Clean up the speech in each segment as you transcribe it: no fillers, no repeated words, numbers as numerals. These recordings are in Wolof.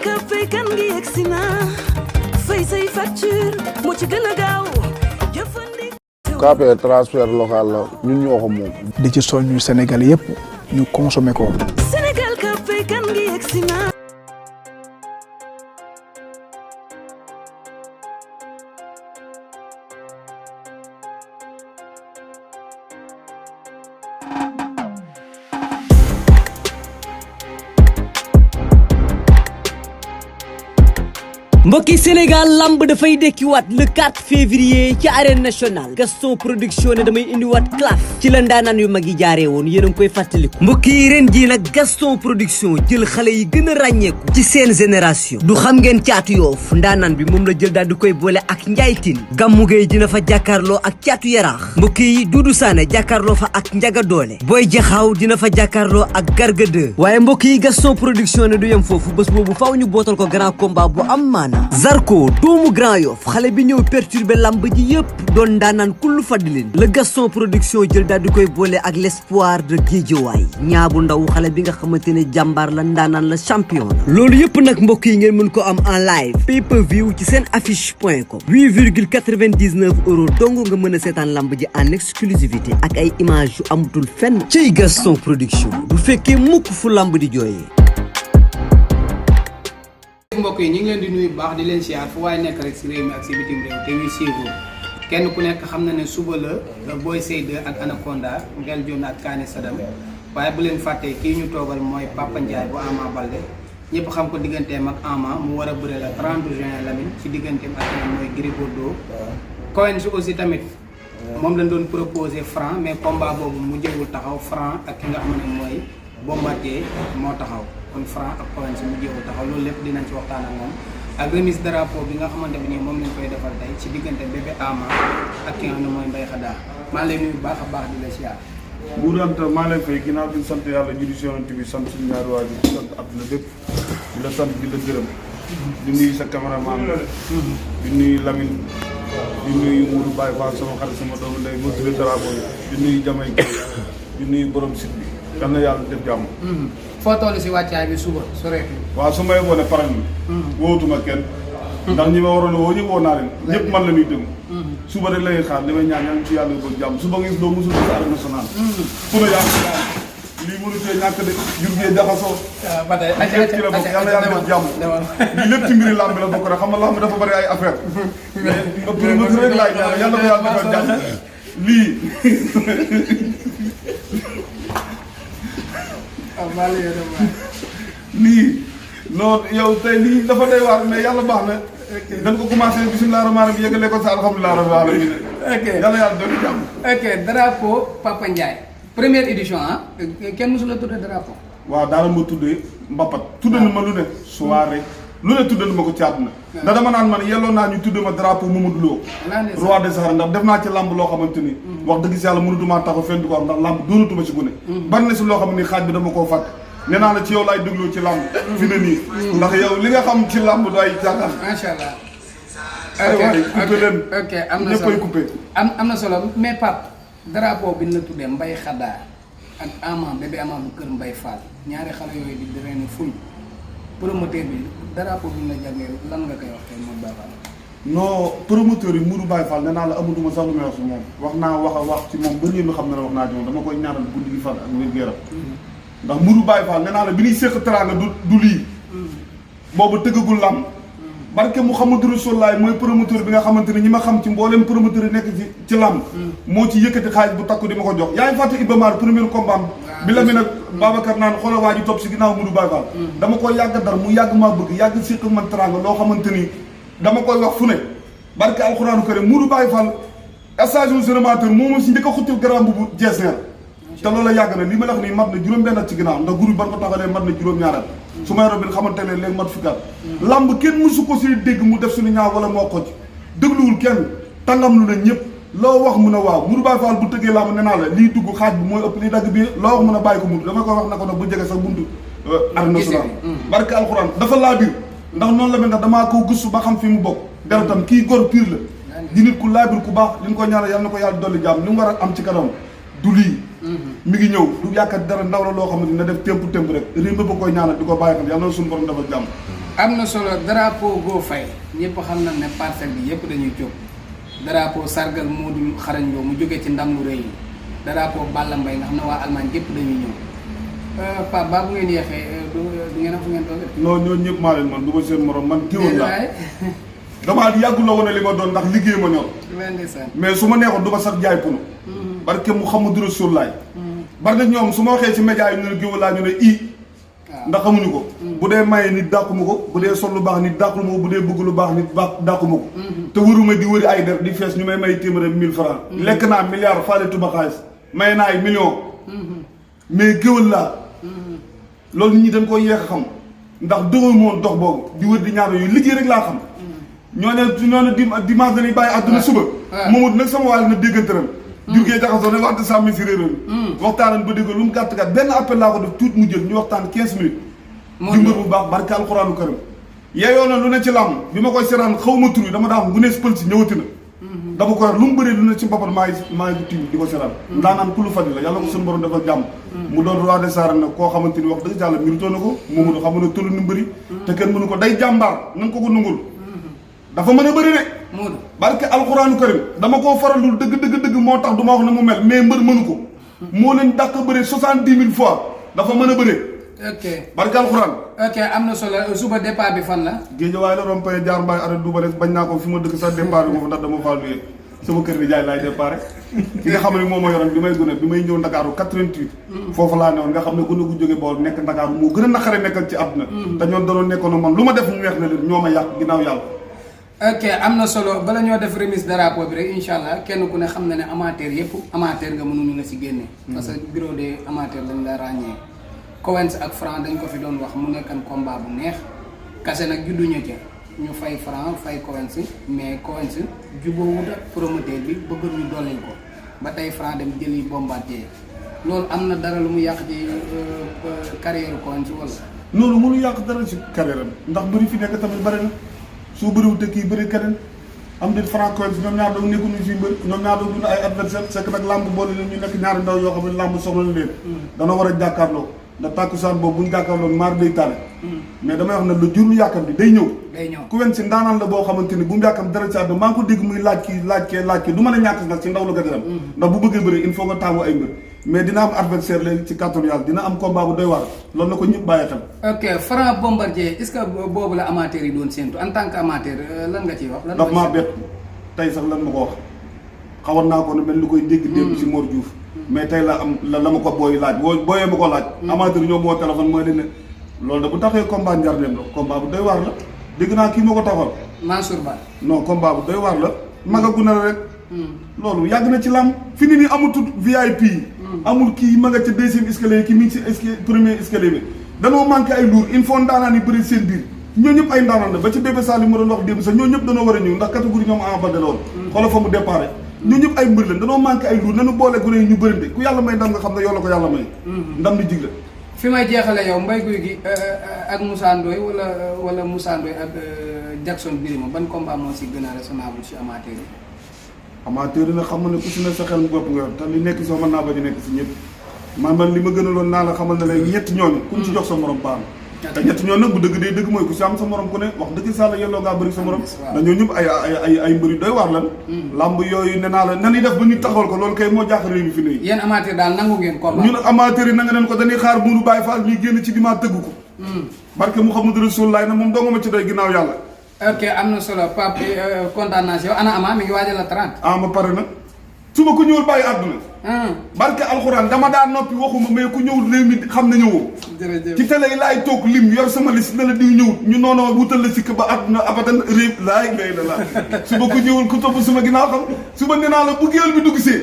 ka fay kan gi yegsi na fay say facture moo ci gën a gaaw KPR transfert local la ñun ñoo ko moom. di ci soññu Sénégal yëpp ñu consommer ko. Sénégal ka fay kan gi yegsi na. mbokki Sénégal lamb dafay dekkiwaat le 4 février ci arène nationale Gaston production ne damay indiwaat claf ci la ndaanaan yu mag yi jaaree woon yéen a ngi koy fàttaliku mbokki yi ren jii nag Gaston production jël xale yi gën a ràññeeku ci seen génération du xam ngeen caatu yoof ndaanaan bi moom la jël daal di koy boole ak njaaytin Gammu Gueye dina fa jàkkaarloo ak caatu yaraax mbokki yi Doudou Sané jàkkaarloo fa ak njaga doole Boy Jaxaaw dina fa jàkkaarloo ak Garga 2 waaye mbokk yi Gaston production ne du yem foofu bés boobu faaw ñu bootal ko grand combat bu am maana Zarko doomu Grand Yoff xale bi ñëw perturbé lamb ji yëpp doon ndaanaan kullu fadilin la Gaston production jël daal di koy boole ak l'espoir de Guédiawaye ñaabu ndaw xale bi nga xamante ne jàmbaar la ndaanaan la champion la loolu yëpp nag mbokk yi ngeen mën ko am en live pay per view ci seen affiche.com 8,99 € dong nga mën a seetaan lamb ji en exclusivité ak ay image yu amatul fenn ciy Gaston production du fekkee mukk fu lamb di jooyee. mbokk yi ñu ngi leen di nuyu baax di leen siyaar fu waaye nekk rek si réew mi ak si bitim réew te ñuy suivre kenn ku nekk xam na ne suba la Boy Seye 2 ak Anaconda Ngel Jon ak Kaane Sadam waaye bu leen fàttee kii ñu toogal mooy Papa Ndiaye bu Ama Baldé ñëpp xam ko digganteem ak Ama mu war a bëre la 30 juin Lamine ci digganteem ak mooy Gris Bordeaux Coen si aussi tamit moom lañ doon proposé Franc mais combat boobu mu jëwul taxaw Franc ak ki nga xam ne mooy Bombardier moo taxaw kon Franc ak Coen si mu jéewul taxaw loolu lépp dinañ ci waxtaan ak moom ak remise drapeau bi nga xamante ne nii moom lañ koy defal tey ci diggante bébé Ama ak ki nga xam ne mooy Mbaye Khada maa lay nuyu baax a baax di la siyaar. bu daan maa lay fay ginnaaw bi sant yàlla julli si yonent bi sant suñu ñaari waajur di sant àdduna bépp di la sant di la gërëm di nuyu sa cameraman di nuyu Lamine di nuyu Mourou Baye Fall sama xarit sama doomu ndey moo tuddee drapeau di nuyu Jamay di nuyu borom site bi yal na yàlla def jàmm. foo toll si wàccaay bi suba soreetul. waaw su ma yeboo ne pare na. wootuma kenn. ndax ñi ma waroon a woo ñëpp woo naa leen. ñëpp man la ñuy déglu. suba rek la ñuy xaar li may ñaan ñaan ci yàlla bëgg jàmm suba nga gis doo musul ci arène nationale. fu ne yaa ngi lii mënu cee ñàkk de jur gi jaxasoo. waaw ba tey ci la bokk yàlla yàlla def jàmm. lii lépp ci mbiri làmb la bokk rek xam nga làmb dafa bari ay affaire mais ëpp rek laay ñaan yàlla ko yàlla defal jàmm lii. lii non yow tey lii dafa doy waar mais yàlla baax na. dañ ko commencé bisimilah rahmaani bi yëgalee ko sa alhamdulilah rabbil alamin. ok yàlla yàlla doon jàmm. ok drapeau Papa Ndiaye. première édition kenn mësu la tuddee drapeau. waaw daal ma tuddee Mbapat. tuddee na ma lu ne soirée lu ne tuddee na ma ko ci àdduna. ndax dama naan man yelloo naa ñu tuddee ma drapeau Mamadou Lo. roi des arènes ndax def naa ci lamb loo xamante ni. wax dëgg si yàlla mënutuma taxaw fenn du ko am ndax lamb doonatuma ci gune. bari na si loo xam ne xaaj bi dama koo fàtte. nee naa la ci yow laay dégloo ci lamb. fi ne nii. ndax yow li nga xam ci lamb du ay jàngal. macha allah. ok am na solo ñëppay coupé. am na solo mais Pape drapeau bi ñu la tuddee Mbaye Khada ak Ama bébé Ama bu kër Mbaye Fall ñaari xale yooyu di ren fuñ promoteur bi drapeau bi ñu la jagleel lan nga koy wax tey moom Baye Fall. non promoteur yi Mourou Baye Fall nee naa la amatuma sax lu may wax si moom wax naa wax ci moom ba léegi xam na ne wax naa ci moom dama koy ñaanal guddi gi fan ak wér-gu-yaram ndax Mourou Baye Fall nee naa la bi ñuy séq teraanga du lii boobu tëggagul lam barke Mouhamadou Rasulullaah mooy promoteur bi nga xamante ne ñi ma xam ci mboolem promoteur yi nekk ci lamb moo ci yëkkati xaalis bu takku di ma ko jox yaa ngi fàtte Iba Mar premier combat bi la mi nag Babacar naan xoolal waa ji topp si ginnaaw Mourou Baye Fall dama koy yàgg dar mu yàgg maa bëgg yàgg séq man teraanga loo xamante ni dama koy wax fu ne barke alxuraanu karim Mourou Baye Fall station générateur moo ma si njëkk a xutti garam bu jeesneer te loolu yàgg na li ma la wax nii mat na juróom-benn at ci ginnaaw ndax groupe ban ko taxalee mat na juróom-ñaaral su may robin xamante ne léegi mat fukkat lamb kenn mësu ko si dégg mu def suñu ñaaw wala moo ko ci dégluwul kenn tàngam lu ne ñëpp loo wax mun a waaw Mourou Baye Fall bu tëggee lamb nee naa la lii dugg xaaj bi mooy ëpp lii dagg bi loo wax mun a bàyyi ko muntu dama koy wax na ko nag bu jege sax buntu arène nationale barke alxuraan dafa laa biir ndax noonu la mel ndax damaa ko gëstu ba xam fi mu bokk deretam kii góor pire la di nit ku laabir ku baax li ñu ko ñaanal yàlla na ko yàlla dolli jàmm li mu war a am ci kanam du lii mi ngi ñëw du yàkkat dara ndaw la loo xam ne dina def temp rek réew ba koy ñaanal di ko bàyyi xam yàlla na suñu borom dafa jàmm am na solo drapeau Go Faye ñëpp xam nañ ne parcelle bi yëpp dañuy jóg drapeau sargal Modou Xarañ Lo mu jógee ci ndam lu rëy yi drapeau Balla Mbaye nga xam ne waa Allemagne yëpp dañuy ñëw Pape ba bu ngeen yeexee du ngeen am fu ngeen toog. non ñooñu ñëpp maa leen man du ma seen morom man géwël laa damaa yàggu la woon li ma doon ndax liggéey ma ñor mais su ma neexoon du ma sax jaay pono barke Muhammadu Rasulullaay bari na ñoom su ma waxee ci média yi ñu ne géwël laa ñu ne ndax xamuñu ko bu dee maye nit dàquma ko bu dee sol lu baax nit dàquma ko bu dee bëgg lu baax nit dàquma ko te wëruma di wëri ay der di fees ñu may téeméer 1000 francs lekk naa milliard faale tuma xaalis may naa ay millions mais géwël laa loolu nit ñi dañ koy yeex a xam ndax doxal moon dox boobu di wër di ñaar yooyu liggéey rek laa xam ñoo ne dimanche dañuy bàyyi àdduna suba Mamadou nag sama waale na déggantaram jurgee jaxasoo ne waxta sàmmi si réeróon waxtaanan ba déggoon lu mu gàtt gàtt benn appel laa ko def tuut mu jël ñu waxtaan 15 minutes dimbal bu baax barke alxuraanu karim yeeyoo na lu ne ci làmb bi ma koy seraan xaw ma tur yi dama daa xam bu ne pël si ñëwati na dama ko wax lu mu bëree lu ne ci boppam maa ngi tiim di ko seraan ndaanaan ku lu fadi la yàlla ko suñu borom dafa jàmm mu doon roi des arènes nag koo xamante ni wax dëgg yàlla mérito na ko Mamadou xam ne tollu ni mbëri te kenn mënu ko day jàmbaar na nga ko nungul dafa mën a bëri de barke alxuraanu karim dama koo faralul dëgg moo tax du ma wax ne mu mel mais mbër mënu ko moo leen dàq bëri 70 000 fois dafa mën a bëri ok barke alxuraan ok am na solo suba départ bi fan la Géejawaay la rompé jaar mbaay arrêt du ba des bañ naa ko fi ma dëkk sax départ bi moom ndax dama faa luyee sama kër ni jaay laay départ ki nga xam ne moom ma yoroon bi may gën a bi may ñëw Ndakaaru 88 foofu laa newoon nga xam ne gën a gu jóge bool nekk Ndakaaru moo gën a naqare nekkal ci àdduna te ñoom danoon nekkoon man lu ma def ñu weex na leen ñoo ma yàq ginnaaw yàlla ok am na solo bala ñoo def remise drapeau bi rek incha allah kenn ku ne xam na ne amateur yëpp amateur nga mënuñu la si génne parce que bureau des amateurs dañ la ràññee Cowens ak Franc dañ ko fi doon wax mu nekkan combat bu neex kase nag judduñu ca ñu fay Franc fay Cowens mais Cowens jubóowut ak promoteur bi bëggoon ñu dooleel ko ba tey Franc dem jëli Bombardier loolu am na dara lu mu yàq ci carrière Cowens wala. loolu mënu yàq dara ci carrière am ndax bëri fi nekk tamit bëri na soo bëriwul te kii bëri keneen am dit Franc Cowens ñoom ñaar doon nekkuñu fi mbër ñoom ñaar doon dund ay adversaire c'est que nag làmb boole leen ñu nekk ñaari ndaw yoo xam ne làmb soxla na leen dana war a jàkkaarloo ndax tàkkusaan boobu bu ñu jàkkaarloo maar day tale mais damay wax ne lu jur yàkkam bi day ñëw Cowens si ndaanaan la boo xamante ni bu mu yàkkam dara ci àdduna maa ngi ko dégg muy laaj kii du mën a ñàkk nag ci ndaw la gadiram ndax bu bëggee bëri il faut nga tàngu ay mbër mais dina am adversaire léegi ci kàttanu yàlla dina am combat bu doy waar loolu na ko ñëpp bàyyi tam ok Franc Bombardier est-ce que boobu la amateur yi doon séentu en tant que amateur lan nga ciy wax lan ndax maa bett tey sax lan ma ko wax xawoon naa ko ne mel ni koy dégg démb si Mor Diouf mais tey la am la ma ko booy laaj booyee ma ko laaj amateur ñoo moo téléphone mooy leen ne loolu da bu taxee combat njarneem la combat bu doy waar la dégg naa kii moo ko taxal Mansour Ba non combat bu doy waar la magagu na rek loolu yàgg na ci làmb fi ni nii amatul VIP yi amul kii ma nga ca deuxième escalier ki mi ngi si premier escalier bi danoo manqué ay lourd il faut ndaanaan yi bëri seen biir ñoo ñëpp ay ndaanaan la ba ci bébé Sall yi ma doon wax démb sax ñoo ñëpp danoo war a ñëw ndax catégorie ñoom Ama Baldé la woon xoolal fa mu départ ñoo ñëpp ay mbër lañ danoo manqué ay lourd nanu boole gune yi ñu bërinde ku yàlla may ndam nga xam ne yow la ko yàlla may ndam li jig la fi may jeexale yow Mbaye Gouye Gui ak Moussa Ndoye wala Moussa Ndoye ak Jackson Birima ban combat moo si gën a raisonnable si amateur yi amateur yi nag xam ne ku si ne sa xel mu bopp nga yor te li nekk si mën naa ba di nekk si ñëpp man li ma gënaloon naa la xamal ne lay ñett ñooñu kuñ ci jox sa morom baax na te ñett ñooñu nag bu dëgg day dëgg mooy ku si am sa morom ku ne wax dëgg sàlla yelloo ngaa bëri sa morom dañoo ñëpp ay mbëri doy waar lan lamb yooyu ne naa la nanuy def ba nit taxawal ko loolu kay moo jaaxal réew mi fi ne yéen amateur daal nangu ngeen combat ñun amateur yi na nga nen ko dañuy xaar Mourou Baye Fall ñuy génn ci dimaa tëgg ko barke Mouhamadou Rasoulaay na moom dong ma ci doy ginnaaw yàlla ok am na solo Pape kontaan naa si yow ana Ama mi ngi waajal la 30 ma pare na suba ku ñëwul bàyyi àdduna barke alxuraan dama daa noppi waxuma mais ku ñëwul réew mi xam na ñëwoo jërëjëf ci télé yi laay toog lim yor sama liste na la diw ñëwut ñu noonu wutal la sikk ba àdduna abadan réew laay ngay la suba ku ñëwul ku topp suma ginnaaw xam suba nee naa la bu géwél bi dugg see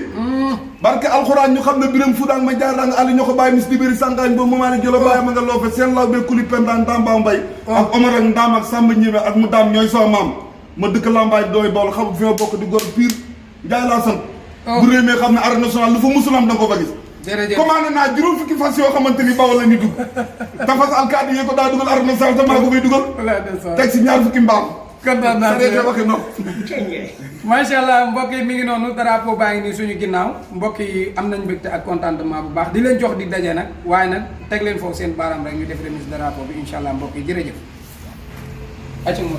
barke alxuraan ñu xam ne biram fu daan ma jaarang àlli ñoo ko bàyyi mis dibéri sàngaañ boobu mamaani jëlo bàyyi ma nga loofe seen law bee kuli pendaan Tamba Mbay ak Omar ak Ndaam ak Samba Ñime ak mu daam ñooy sama maam ma dëkk lambaay dooy bool xam fi ma bokk di gor pire njaay laa sant bu réew mi xam ne arène nationale lu fa musul am da nga ko fa gis commandé naa juróom fukki fas yoo xamante ni bawal la ni dugg te fas alkaati yi ko daa dugal arène nationale te maa ko fay dugal teg si ñaar fukki mbaam kontaan naa sa waxe noonu macha allah mbokk yi mi ngi noonu drapeau baa ngi nii suñu ginnaaw mbokk yi am nañ mbégte ak contentement bu baax di leen jox di daje nag waaye nag teg leen foofu seen baaraam rek ñu def remise drapeau bi incha allah mbokk yi jërëjëf acca mo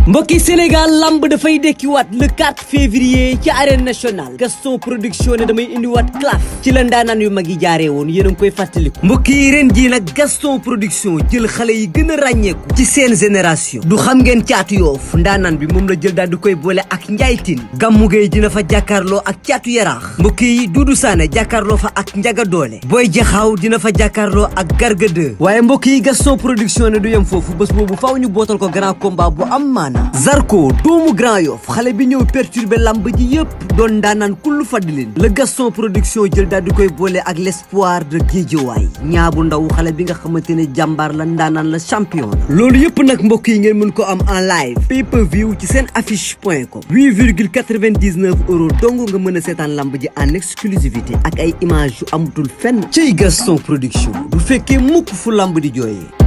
mbokki Sénégal lamb dafay dekkiwaat le 4 février ci arène nationale Gaston production ne damay indiwaat claf ci la ndaanaan yu mag yi jaaree woon yéen a ngi koy fàttaliku mbokk yi ren jii nag Gaston production jël xale yi gën a ràññeeku ci seen génération du xam ngeen caatu yoof ndaanaan bi moom la jël daal di koy boole ak njaaytin Gammu Gueye dina fa jàkkaarloo ak caatu yaraax mbokk yi Doudou Sané jàkkaarloo fa ak njaga doole Boy Jaxaaw dina fa jàkkaarloo ak Garga 2 waaye mbokk yi Gaston production ne du yem foofu bés boobu faaw ñu bootal ko grand combat bu am maana Zarko doomu Grand Yoff xale bi ñëw perturbé lamb ji yëpp doon ndaanaan kullu fadilin la Gaston production jël daal di koy boole ak l'espoir de Guédiawaye ñaabu ndaw xale bi nga xamante ne jàmbaar la ndaanaan la champion la loolu yëpp nag mbokk yi ngeen mën ko am en live pay-per-view ci seen affiche.com 8,99 € dong nga mën a seetaan lamb ji en exclusivité ak ay image yu amatul fenn ciy Gaston production du fekkee mukk fu lamb di jooyee